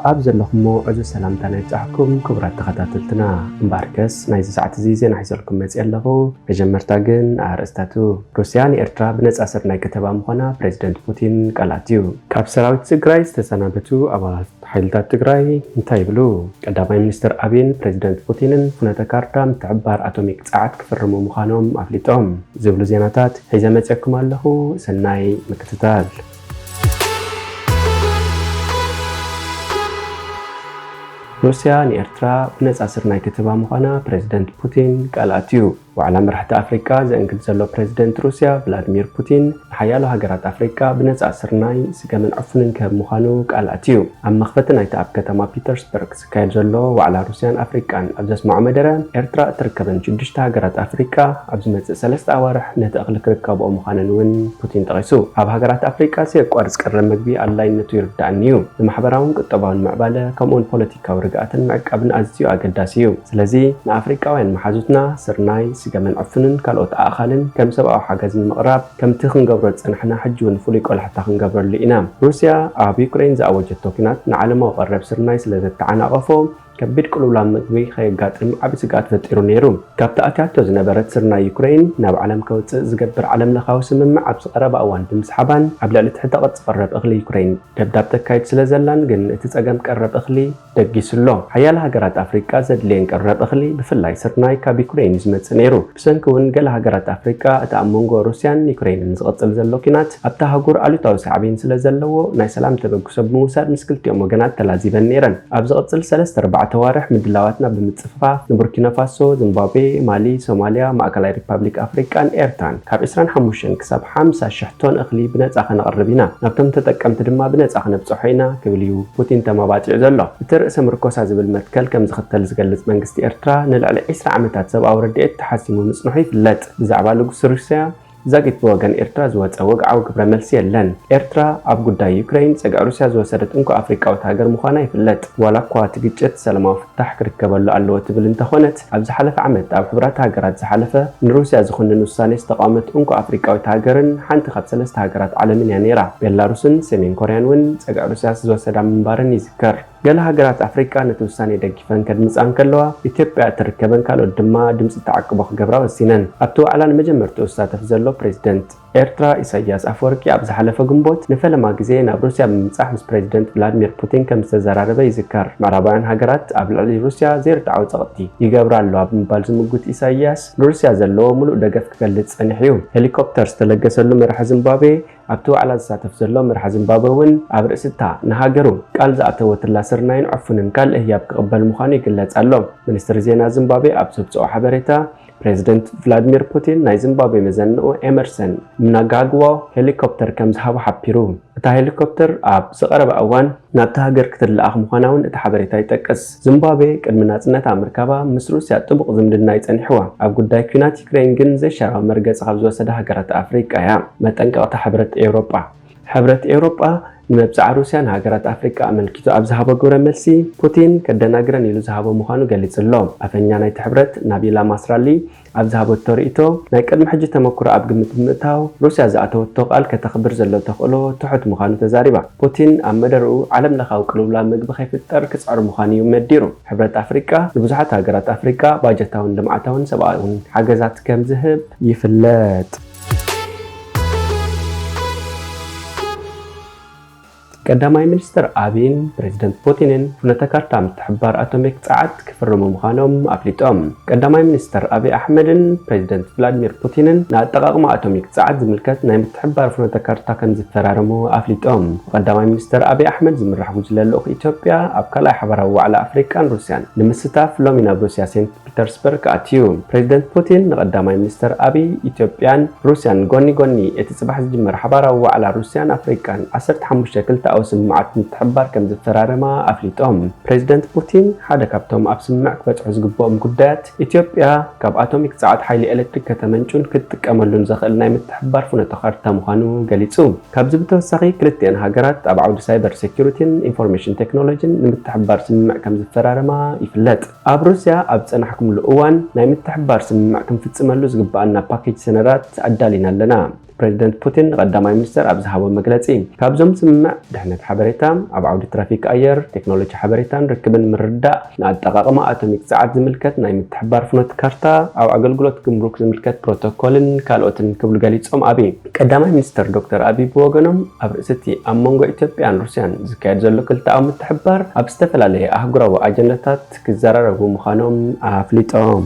ኣብ ዘለኹሞ ዕዙዝ ሰላምታና ይብጻሕኩም ክቡራት ተኸታተልትና። እምበኣርከስ ናይዚ ሰዓት እዚ ዜና ሒዘልኩም መጺአ ኣለኹ። መጀመርታ ግን ኣርእስታቱ። ሩስያ ንኤርትራ ብነጻ ስርናይ ከተባ ምዃና ፕሬዝደንት ፑቲን ቃል ኣትዩ። ካብ ሰራዊት ትግራይ ዝተሰናበቱ ኣባላት ሓይልታት ትግራይ እንታይ ይብሉ? ቀዳማይ ሚኒስትር ኣቢን ፕሬዝደንት ፑቲንን ፍኖተ ካርታ ምትሕብባር ኣቶሚክ ጸዓት ክፍርሙ ምዃኖም ኣፍሊጦም። ዝብሉ ዜናታት ሒዘ መጺአኩም ኣለኹ። ሰናይ ምክትታል። ሩስያ ንኤርትራ ብነጻ ስርናይ ከተባ ምዃና ፕሬዝደንት ፑቲን ቃል ኣትዩ። ዋዕላ መራሕቲ ኣፍሪቃ ዘእንግድ ዘሎ ፕሬዝደንት ሩስያ ቭላድሚር ፑቲን ንሓያሎ ሃገራት ኣፍሪቃ ብነጻ ስርናይ፣ ስገምን ዕፉንን ክህብ ምዃኑ ቃል ኣትዩ። ኣብ መኽፈቲ ናይቲ ኣብ ከተማ ፒተርስበርግ ዝካየድ ዘሎ ዋዕላ ሩስያን ኣፍሪቃን ኣብ ዘስምዖ መደረ፣ ኤርትራ እትርከበን ሽዱሽተ ሃገራት ኣፍሪቃ ኣብ ዝመጽእ ሰለስተ ኣዋርሕ ነቲ እኽሊ ክርከብኦ ምዃነን እውን ፑቲን ጠቒሱ። ኣብ ሃገራት ኣፍሪቃ ዘየቋርጽ ቀረብ መግቢ ኣድላይነቱ ይርዳእኒ እዩ። ንማሕበራውን ቁጠባውን ምዕባለ ከምኡውን ፖለቲካዊ ርግኣትን ምዕቃብን ኣዝዩ ኣገዳሲ እዩ። ስለዚ ንኣፍሪቃውያን መሓዙትና ስርናይ፣ ስገምን ዕፉንን ካልኦት ኣእኻልን ከም ሰብኣዊ ሓገዝ ንምቕራብ ከምቲ ክንገብሮ ዝጸናሕና ሕጂ እውን ፍሉይ ቆላሕታ ክንገብረሉ ኢና። ሩስያ ኣብ ዩክሬን ዝኣወጀቶ ኲናት ንዓለማዊ ቀረብ ስርናይ ስለ ዘተዓናቐፎ ከቢድ ቅልውላው ምግቢ ከየጋጥም ዓቢ ስግኣት ፈጢሩ ነይሩ። ካብቲ ኣትያቶ ዝነበረት ስርናይ ዩክሬን ናብ ዓለም ከውጽእ ዝገብር ዓለምለኻዊ ስምምዕ ኣብዚ ቀረባ እዋን ብምስሓባን ኣብ ልዕሊ ትሕተ ቅርጺ ቀረብ እኽሊ ዩክሬን ደብዳብ ተካይድ ስለ ዘላን ግን እቲ ጸገም ቀረብ እኽሊ ደጊሱ ኣሎ። ሓያለ ሃገራት ኣፍሪቃ ዘድልየን ቀረብ እኽሊ ብፍላይ ስርናይ ካብ ዩክሬን እዩ ዝመጽእ ነይሩ። ብሰንኪ እውን ገለ ሃገራት ኣፍሪቃ እቲ ኣብ መንጎ ሩስያን ዩክሬንን ዝቕጽል ዘሎ ኲናት ኣብታ ኣህጉር ኣሉታዊ ሳዕቤን ስለ ዘለዎ ናይ ሰላም ተበግሶ ብምውሳድ ምስ ክልቲኦም ወገናት ተላዚበን ነይረን። ኣብ ዝቕጽል ሰለስተ ኣርባዕተ ኣዋርሕ ምድላዋትና ብምጽፍፋፍ ንቡርኪና ፋሶ፣ ዚምባብዌ፣ ማሊ፣ ሶማልያ፣ ማእከላይ ሪፓብሊክ ኣፍሪቃን ኤርትራን ካብ ዕስራን ሓሙሽተን ክሳብ ሓምሳ ሽሕ ቶን እኽሊ ብነጻ ከነቕርብ ኢና። ናብቶም ተጠቀምቲ ድማ ብነጻ ከነብጽሖ ኢና ክብል እዩ ፑቲን ተመባጺዑ ዘሎ። እቲ ርእሰ ምርኮሳ ዝብል መትከል ከም ዝኽተል ዝገልጽ መንግስቲ ኤርትራ ንልዕሊ ዕስራ ዓመታት ሰብኣዊ ረድኤት ተሓሲሙ ምጽንሑ ይፍለጥ። ብዛዕባ ልግሲ ሩስያ ዛጊት ብወገን ኤርትራ ዝወጸ ወግዓዊ ግብረ መልሲ የለን። ኤርትራ ኣብ ጉዳይ ዩክሬን ጸግዒ ሩስያ ዝወሰደት እንኮ ኣፍሪቃዊት ሃገር ምዃና ይፍለጥ። ዋላ እኳ እቲ ግጭት ሰላማዊ ፍታሕ ክርከበሉ ኣለዎ ትብል እንተኾነት፣ ኣብ ዝሓለፈ ዓመት ኣብ ሕቡራት ሃገራት ዝሓለፈ ንሩስያ ዝኹንን ውሳኔ ዝተቓወመት እንኮ ኣፍሪቃዊት ሃገርን ሓንቲ ካብ ሰለስተ ሃገራት ዓለምን እያ ነይራ። ቤላሩስን ሰሜን ኮርያን እውን ጸግዒ ሩስያ ዝወሰዳ ምንባረን ይዝከር። ገለ ሃገራት ኣፍሪቃ ነቲ ውሳኔ ደጊፈን ከድምጻ እንከለዋ፣ ኢትዮጵያ እትርከበን ካልኦት ድማ ድምጺ ተዓቅቦ ክገብራ ወሲነን። ኣብቲ ዋዕላ ንመጀመርትኡ ዝሳተፍ ዘሎ ፕሬዝደንት ኤርትራ ኢሳያስ ኣፈወርቂ ኣብ ዝሓለፈ ግንቦት ንፈለማ ግዜ ናብ ሩስያ ብምብጻሕ ምስ ፕሬዝደንት ቭላድሚር ፑቲን ከም ዝተዘራረበ ይዝከር። ምዕራባውያን ሃገራት ኣብ ልዕሊ ሩስያ ዘይርትዓዊ ጸቕጢ ይገብራ ኣለዋ ብምባል ዝምጉት ኢሳያስ፣ ንሩስያ ዘለዎ ምሉእ ደገፍ ክገልጽ ጸኒሑ እዩ። ሄሊኮፕተር ዝተለገሰሉ መራሒ ዚምባብዌ ኣብቲ ዋዕላ ዝሳተፍ ዘሎ መራሒ ዚምባብወ እውን ኣብ ርእሲ እታ ንሃገሩ ቃል ዝኣተወትላ ስርናይን ዕፉንን ካልእ ህያብ ክቕበል ምዃኑ ይግለጽ ኣሎ። ሚኒስትሪ ዜና ዚምባብወ ኣብ ዘውጽኦ ሓበሬታ፣ ፕሬዚደንት ቭላድሚር ፑቲን ናይ ዚምባብወ መዘንኡ ኤመርሰን ምናጋግዋ ሄሊኮፕተር ከም ዝሃቦ ሓቢሩ። እታ ሄሊኮፕተር ኣብ ዝቐረባ እዋን ናብታ ሃገር ክትለኣኽ ምዃና እውን እቲ ሓበሬታ ይጠቅስ። ዚምባብወ ቅድሚ ናጽነታ ምርካባ ምስ ሩስያ ጥቡቕ ዝምድና ይጸኒሕዋ። ኣብ ጉዳይ ኲናት ዩክሬን ግን ዘይሻራዊ መርገጺ ካብ ዝወሰዳ ሃገራት ኣፍሪቃ እያ። መጠንቀቕታ ሕብረት ኤውሮጳ። ሕብረት ኤውሮጳ ንመብጽዓ ሩስያ ንሃገራት ኣፍሪቃ ኣመልኪቱ ኣብ ዝሃቦ ግብረ መልሲ፣ ፑቲን ከደናግረን ኢሉ ዝሃቦ ምዃኑ ገሊጹ ኣሎ። ኣፈኛ ናይቲ ሕብረት ናቢላ ማስራሊ ኣብ ዝሃበቶ ርእይቶ፣ ናይ ቅድሚ ሕጂ ተመክሮ ኣብ ግምት ብምእታው፣ ሩስያ ዝኣተወቶ ቃል ከተኽብር ዘሎ ተኽእሎ ትሑት ምዃኑ ተዛሪባ። ፑቲን ኣብ መደርኡ፣ ዓለም ለኻዊ ቅልውላው ምግቢ ከይፍጠር ክጽዕር ምዃኑ እዩ መዲሩ። ሕብረት ኣፍሪቃ ንብዙሓት ሃገራት ኣፍሪቃ ባጀታውን ልምዓታውን ሰብኣውን ሓገዛት ከም ዝህብ ይፍለጥ። ቀዳማይ ሚኒስትር ኣቢን ፕሬዚደንት ፑቲንን ፍኖተ ካርታ ምትሕብባር ኣቶሚክ ጸዓት ክፍርሙ ምዃኖም ኣፍሊጦም። ቀዳማይ ሚኒስትር ኣቢይ ኣሕመድን ፕሬዚደንት ቭላድሚር ፑቲንን ንኣጠቓቕማ ኣቶሚክ ጸዓት ዝምልከት ናይ ምትሕብባር ፍኖተ ካርታ ከም ዝፈራረሙ ኣፍሊጦም። ብቀዳማይ ሚኒስትር ኣቢይ ኣሕመድ ዝምራሕ ጉጅለ ልኡኽ ኢትዮጵያ ኣብ ካልኣይ ሓባራዊ ዋዕላ ኣፍሪቃን ሩስያን ንምስታፍ ሎሚ ናብ ሩስያ ሴንት ፒተርስበርግ ኣትዩ። ፕሬዚደንት ፑቲን ንቀዳማይ ሚኒስተር ኣቢይ፣ ኢትዮጵያን ሩስያን ጎኒ ጎኒ እቲ ጽባሕ ዝጅመር ሓባራዊ ዋዕላ ሩስያን ኣፍሪቃን ዓሰርተ ሓሙሽተ ክልተኣዊ ስምምዓት ምትሕብባር ከም ዝፈራረማ ኣፍሊጦም። ፕሬዚደንት ፑቲን፣ ሓደ ካብቶም ኣብ ስምምዕ ክበጽሑ ዝግብኦም ጉዳያት፣ ኢትዮጵያ ካብ ኣቶሚክ ጸዓት ሓይሊ ኤሌክትሪክ ከተመንጩን ክትጥቀመሉን ዘኽእል ናይ ምትሕብባር ፍኖተ ካርታ ምዃኑ ገሊጹ። ካብዚ ብተወሳኺ፣ ክልቲኣን ሃገራት ኣብ ዓውዲ ሳይበር ሴኩሪቲን ኢንፎርሜሽን ቴክኖሎጂን ንምትሕብባር ስምምዕ ከም ዝፈራረማ ይፍለጥ። ኣብ ሩስያ ኣብ ዝጸናሕኩምሉ እዋን ናይ ምትሕብባር ስምምዕ ክንፍጽመሉ ዝግብኣና ፓኬጅ ሰነዳት ኣዳሊና ኣለና። ፕሬዚደንት ፑቲን ንቀዳማይ ሚኒስተር ኣብ ዝሃቦ መግለጺ፣ ካብዞም ስምምዕ ድሕነት ሓበሬታ፣ ኣብ ዓውዲ ትራፊክ ኣየር፣ ቴክኖሎጂ ሓበሬታን ርክብን ምርዳእ፣ ንኣጠቓቕማ ኣቶሚክ ጸዓት ዝምልከት ናይ ምትሕብባር ፍኖት ካርታ፣ ኣብ ኣገልግሎት ግምሩክ ዝምልከት ፕሮቶኮልን ካልኦትን ክብሉ ገሊጾም። ኣቢ ቀዳማይ ሚኒስተር ዶክተር ኣቢ ብወገኖም፣ ኣብ ርእሲ እቲ ኣብ መንጎ ኢትዮጵያን ሩስያን ዝካየድ ዘሎ ክልተኣዊ ምትሕብባር፣ ኣብ ዝተፈላለየ ኣህጉራዊ ኣጀንዳታት ክዘራረቡ ምዃኖም ኣፍሊጦም።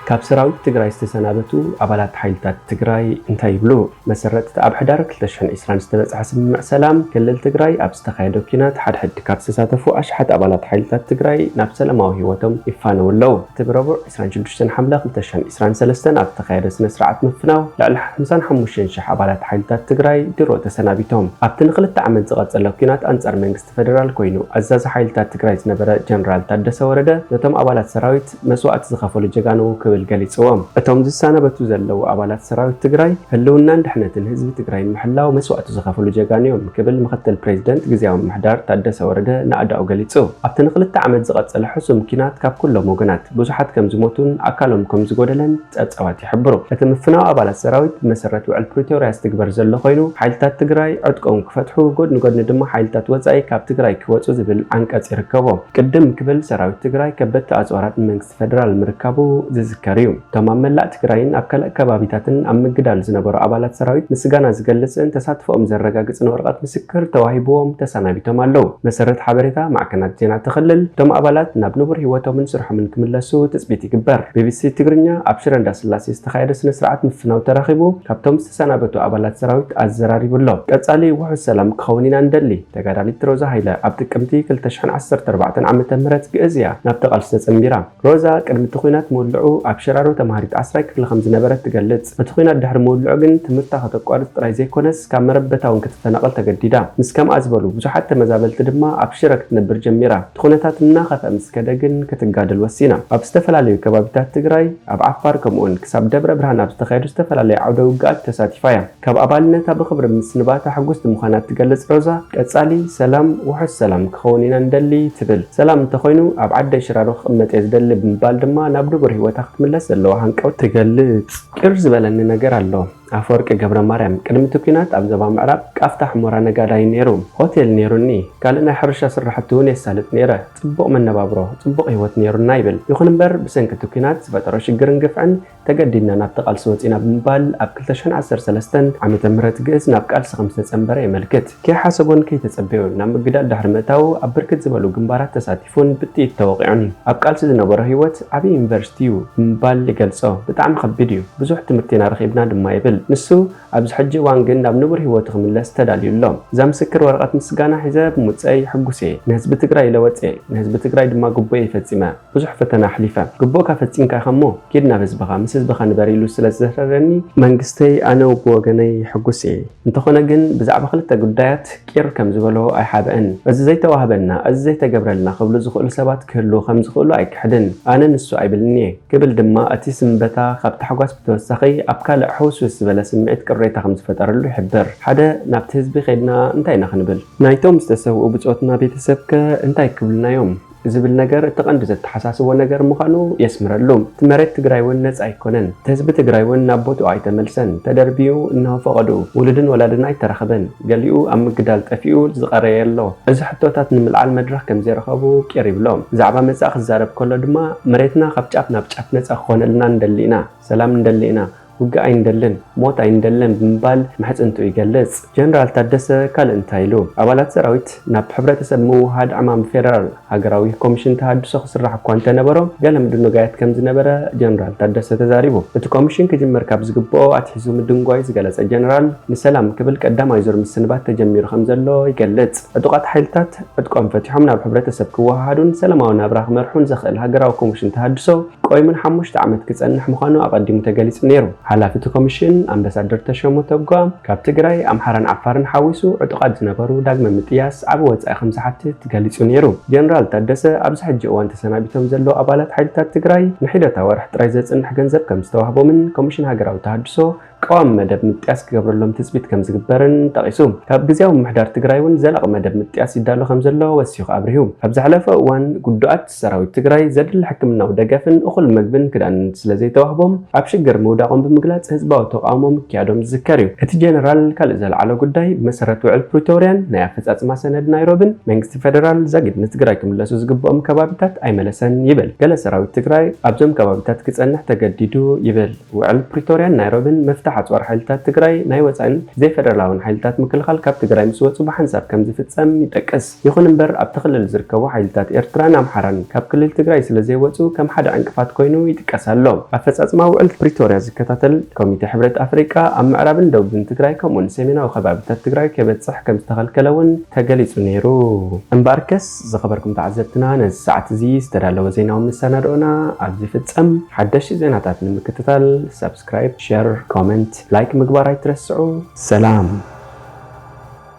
ካብ ሰራዊት ትግራይ ዝተሰናበቱ ኣባላት ሓይልታት ትግራይ እንታይ ይብሉ? መሰረት እቲ ኣብ ሕዳር ክልተ ሽሕን ዕስራን ዝተበጽሐ ስምምዕ ሰላም፣ ክልል ትግራይ ኣብ ዝተኻየደ ኲናት ሓድሕድ ካብ ዝተሳተፉ ኣሽሓት ኣባላት ሓይልታት ትግራይ ናብ ሰላማዊ ህይወቶም ይፋነዉ ኣለዉ። እቲ ብረቡዕ ዕስራን ሽዱሽተን ሓምለ ክልተ ሽሕን ዕስራን ሰለስተን ኣብ ዝተኻየደ ስነ ስርዓት ምፍናው፣ ልዕሊ ሓምሳን ሓሙሽተን ሽሕ ኣባላት ሓይልታት ትግራይ ድሮ ተሰናቢቶም። ኣብቲ ንክልተ ዓመት ዝቐጸለ ኲናት ኣንጻር መንግስቲ ፈደራል ኮይኑ ኣዛዚ ሓይልታት ትግራይ ዝነበረ ጀነራል ታደሰ ወረደ፣ ነቶም ኣባላት ሰራዊት መስዋእቲ ዝኸፈሉ ጀጋኑ ክብል ገሊጽዎም። እቶም ዝሰናበቱ ዘለዉ ኣባላት ሰራዊት ትግራይ፣ ህልውናን ድሕነትን ህዝቢ ትግራይ ንምሕላው መስዋእቲ ዝኸፈሉ ጀጋኑ እዮም ክብል ምክትል ፕሬዚደንት ግዝያዊ ምምሕዳር ታደሰ ወረደ ናእዳኡ ገሊጹ። ኣብቲ ንክልተ ዓመት ዝቐጸለ ሕሱም ኲናት ካብ ኩሎም ወገናት ብዙሓት ከም ዝሞቱን ኣካሎም ከም ዝጎደለን ጸብጻባት ይሕብሩ። እቲ ምፍናው ኣባላት ሰራዊት ብመሰረት ውዕል ፕሪቶርያ ዝትግበር ዘሎ ኮይኑ፣ ሓይልታት ትግራይ ዕጥቆም ክፈትሑ፣ ጎድኒ ጎድኒ ድማ ሓይልታት ወጻኢ ካብ ትግራይ ክወጹ ዝብል ዓንቀጽ ይርከቦ። ቅድም ክብል ሰራዊት ትግራይ ከበድቲ ኣጽዋራት ንመንግስቲ ፈደራል ምርካቡ ዝዝከር እዩ። እቶም ኣብ መላእ ትግራይን ኣብ ካልእ ከባቢታትን ኣብ ምግዳል ዝነበሩ ኣባላት ሰራዊት ምስጋና ዝገልጽን ተሳትፎኦም ዘረጋግጽን ወረቐት ምስክር ተዋሂብዎም ተሰናቢቶም ኣለዉ። መሰረት ሓበሬታ ማዕከናት ዜና እቲ ክልል፣ እቶም ኣባላት ናብ ንቡር ህይወቶምን ስርሖምን ክምለሱ ትጽቢት ይግበር። ቢቢሲ ትግርኛ ኣብ ሽረ እንዳስላሴ ዝተኻየደ ስነ ስርዓት ምፍናው ተራኺቡ፣ ካብቶም ዝተሰናበቱ ኣባላት ሰራዊት ኣዘራሪቡ ኣሎ። ቀጻሊ ውሑስ ሰላም ክኸውን ኢና ንደሊ። ተጋዳሊት ሮዛ ሃይለ ኣብ ጥቅምቲ ክልተ ሽሕን ዓሰርተ ኣርባዕተን ዓመተ ምህረት ግእዝ እያ ናብቲ ቃልሲ ተጸንቢራ። ሮዛ ቅድሚ እቲ ኲናት ምውልዑ ኣብ ሽራሮ ተማሃሪት ዓስራይ ክፍሊ ከም ዝነበረት ትገልጽ። እቲ ኲናት ድሕሪ ምውልዑ ግን ትምህርታ ከተቋርጽ ጥራይ ዘይኮነስ ካብ መረበታ እውን ክትፈናቐል ተገዲዳ። ምስ ከምኣ ዝበሉ ብዙሓት ተመዛበልቲ ድማ ኣብ ሽረ ክትነብር ጀሚራ። እቲ ኩነታት እናኸፍአ ምስ ከደ ግን ክትጋደል ወሲና። ኣብ ዝተፈላለዩ ከባቢታት ትግራይ፣ ኣብ ዓፋር ከምኡውን ክሳብ ደብረ ብርሃን ኣብ ዝተኻየዱ ዝተፈላለዩ ዓውደ ውግኣት ተሳቲፋ እያ። ካብ ኣባልነታ ብኽብሪ ምስንባታ ሕጉስቲ ምዃና እትገልጽ ሮዛ፣ ቀጻሊ ሰላም፣ ውሑስ ሰላም ክኸውን ኢና ንደሊ ትብል። ሰላም እንተኾይኑ ኣብ ዓደይ ሽራሮ ክቕመጥ እየ ዝደሊ ብምባል ድማ ናብ ንቡር ህይወታ ክትምለስ ዘለዋ ሃንቀውታ ትገልጽ። ቅር ዝበለኒ ነገር ኣሎ። ኣፈወርቂ ገብረ ማርያም ቅድሚ እቲ ኲናት ኣብ ዞባ ምዕራብ ቃፍታ ሕሞራ ነጋዳይ ነይሩ። ሆቴል ነይሩኒ። ካልእ ናይ ሕርሻ ስራሕቲ እውን የሳልጥ ነይረ። ጽቡቕ መነባብሮ፣ ጽቡቕ ህይወት ነይሩና ይብል። ይኹን እምበር ብሰንኪ እቲ ኲናት ዝፈጠሮ ሽግርን ግፍዕን ተገዲድና ናብቲ ቃልሲ ወጺና ብምባል ኣብ ክልተ ሽሕን ዓሰርተ ሰለስተን ዓመተ ምህረት ግእዝ ናብ ቃልሲ ከም ዝተጸንበረ የመልክት። ከይሓሰቦን ከይተጸበዮን ናብ ምግዳል ድሕሪ ምእታዉ ኣብ ብርክት ዝበሉ ግንባራት ተሳቲፉን ብጥይት ተወቒዑን። ኣብ ቃልሲ ዝነበሮ ህይወት ዓብዪ ዩኒቨርሲቲ እዩ ብምባል ይገልጾ። ብጣዕሚ ከቢድ እዩ። ብዙሕ ትምህርቲ ኢና ረኺብና ድማ ይብል። ንሱ ኣብዚ ሕጂ እዋን ግን ናብ ንቡር ህይወቱ ክምለስ ተዳልዩ ኣሎ። እዛ ምስክር ወረቐት ምስጋና ሒዘ ብምውጸይ ሕጉስ እየ። ንህዝቢ ትግራይ ኢለ ወጽየ። ንህዝቢ ትግራይ ድማ ግቡኤይ ፈጺመ። ብዙሕ ፈተና ኣሕሊፈ። ግቡእካ ፈጺምካ ኢኻ እሞ ኪድ ናብ ህዝብኻ፣ ምስ ህዝብኻ ንበር ኢሉ ስለ ዝዘረረኒ መንግስተይ ኣነ ብወገነይ ሕጉስ እየ። እንተኾነ ግን ብዛዕባ ክልተ ጉዳያት ቂር ከም ዝበሎ ኣይሓብእን። እዚ ዘይተዋህበና፣ እዚ ዘይተገብረልና ክብሉ ዝኽእሉ ሰባት ክህልዉ ከም ዝኽእሉ ኣይክሕድን። ኣነ ንሱ ኣይብልን'የ ክብል ድማ እቲ ስንበታ ካብ ታሕጓስ ብተወሳኺ ኣብ ካልእ ሕውስውስ ዝበለ ስምዒት ቅሬታ ከም ዝፈጠረሉ ይሕብር። ሓደ ናብቲ ህዝቢ ከይድና እንታይ ኢና ክንብል? ናይቶም ዝተሰውኡ ብጾትና ቤተሰብከ እንታይ ክብሉና እዮም? ዝብል ነገር እቲ ቀንዲ ዘተሓሳስቦ ነገር ምዃኑ የስምረሉ። እቲ መሬት ትግራይ እውን ነጻ ኣይኮነን። እቲ ህዝቢ ትግራይ እውን ናብ ቦትኡ ኣይተመልሰን። ተደርብዩ፣ እንሆ ፈቐድኡ ውሉድን ወላድን ኣይተራኸበን። ገሊኡ ኣብ ምግዳል ጠፊኡ ዝቐረየ ኣሎ። እዚ ሕቶታት ንምልዓል መድረኽ ከም ዘይረኸቡ ቂር ይብሎ። ብዛዕባ መጻኢ ክዛረብ ከሎ ድማ፣ መሬትና ካብ ጫፍ ናብ ጫፍ ነጻ ክኾነልና ንደሊ ኢና። ሰላም ንደሊ ኢና። ውግእ ኣይንደልን፣ ሞት ኣይንደልን ብምባል ምሕጽንትኡ ይገልጽ። ጀነራል ታደሰ ካልእ እንታይ ኢሉ? ኣባላት ሰራዊት ናብ ሕብረተሰብ ምውህሃድ ዕማም ፌደራል ሃገራዊ ኮሚሽን ተሃድሶ ክስራሕ እኳ እንተነበሮ፣ ገለ ምድንጓያት ከም ዝነበረ ጀነራል ታደሰ ተዛሪቡ። እቲ ኮሚሽን ክጅመር ካብ ዝግብኦ ኣትሒዙ ምድንጓዩ ዝገለጸ ጀነራል፣ ንሰላም ክብል ቀዳማይ ዙር ምስንባት ተጀሚሩ ከም ዘሎ ይገልጽ። ዕጡቓት ሓይልታት ዕጥቆም ፈቲሖም ናብ ሕብረተሰብ ክወሃሃዱን ሰላማዊ ናብራ ክመርሑን ዘኽእል ሃገራዊ ኮሚሽን ተሃድሶ ቆይሙን ሓሙሽተ ዓመት ክጸንሕ ምዃኑ ኣቐዲሙ ተገሊጹ ነይሩ። ሓላፊ እቲ ኮሚሽን ኣምባሳደር ተሾመ ቶጋ፣ ካብ ትግራይ፣ ኣምሓራን ዓፋርን ሓዊሱ ዕጡቓት ዝነበሩ ዳግመ ምጥያስ ዓቢ ወጻኢ ከም ዝሓትት ገሊጹ ነይሩ። ጀነራል ታደሰ፣ ኣብዚ ሕጂ እዋን ተሰናቢቶም ዘለዉ ኣባላት ሓይልታት ትግራይ ንሒደታ ወርሒ ጥራይ ዘጽንሕ ገንዘብ ከም ዝተዋህቦምን ኮሚሽን ሃገራዊ ተሃድሶ ቀዋሚ መደብ ምጥያስ ክገብረሎም ትፅቢት ከም ዝግበርን ጠቒሱ። ካብ ግዝያዊ ምምሕዳር ትግራይ እውን ዘላቒ መደብ ምጥያስ ይዳሎ ከም ዘሎ ወሲኹ ኣብሪሁ። ኣብ ዝሓለፈ እዋን ግዱኣት ሰራዊት ትግራይ ዘድሊ ሕክምናዊ ደገፍን እኹል ምግብን ክዳንን ስለ ዘይተዋህቦም ኣብ ሽግር ምውዳቖም ብምግላፅ ህዝባዊ ተቓውሞ ምክያዶም ዝዝከር እዩ። እቲ ጀነራል ካልእ ዘልዓሎ ጉዳይ ብመሰረት ውዕል ፕሪቶርያን ናይ ኣፈፃፅማ ሰነድ ናይሮብን መንግስቲ ፌደራል ዛጊድ ንትግራይ ክምለሱ ዝግብኦም ከባቢታት ኣይመለሰን ይብል። ገለ ሰራዊት ትግራይ ኣብዞም ከባቢታት ክፀንሕ ተገዲዱ ይብል። ውዕል ፕሪቶርያን ናይሮብን ምፍታሕ ኣፅዋር ሓይልታት ትግራይ ናይ ወፃእን ዘይፌደራላውን ሓይልታት ምክልኻል ካብ ትግራይ ምስ ወፁ ብሓንሳብ ከም ዝፍፀም ይጠቅስ። ይኹን እምበር ኣብቲ ክልል ዝርከቡ ሓይልታት ኤርትራን ኣምሓራን ካብ ክልል ትግራይ ስለ ዘይወፁ ከም ሓደ ዕንቅፋት ኮይኑ ይጥቀስ ኣሎ። ኣፈፃፅማ ውዕል ፕሪቶርያ ዝከታተል ኮሚቴ ሕብረት ኣፍሪቃ ኣብ ምዕራብን ደቡብን ትግራይ ከምኡውን ሰሜናዊ ከባቢታት ትግራይ ከይበፅሕ ከም ዝተኸልከለ እውን ተገሊፁ ነይሩ። እምበኣርከስ ዝኸበርኩም ተዓዘብትና ነዚ ሰዓት እዚ ዝተዳለወ ዜናዊ መሰናድኦና ኣብዚ ፍጸም። ሓደሽቲ ዜናታት ንምክትታል ሳብስክራይብ፣ ሸር፣ ኮመንት፣ ላይክ ምግባር ኣይትረስዑ። ሰላም።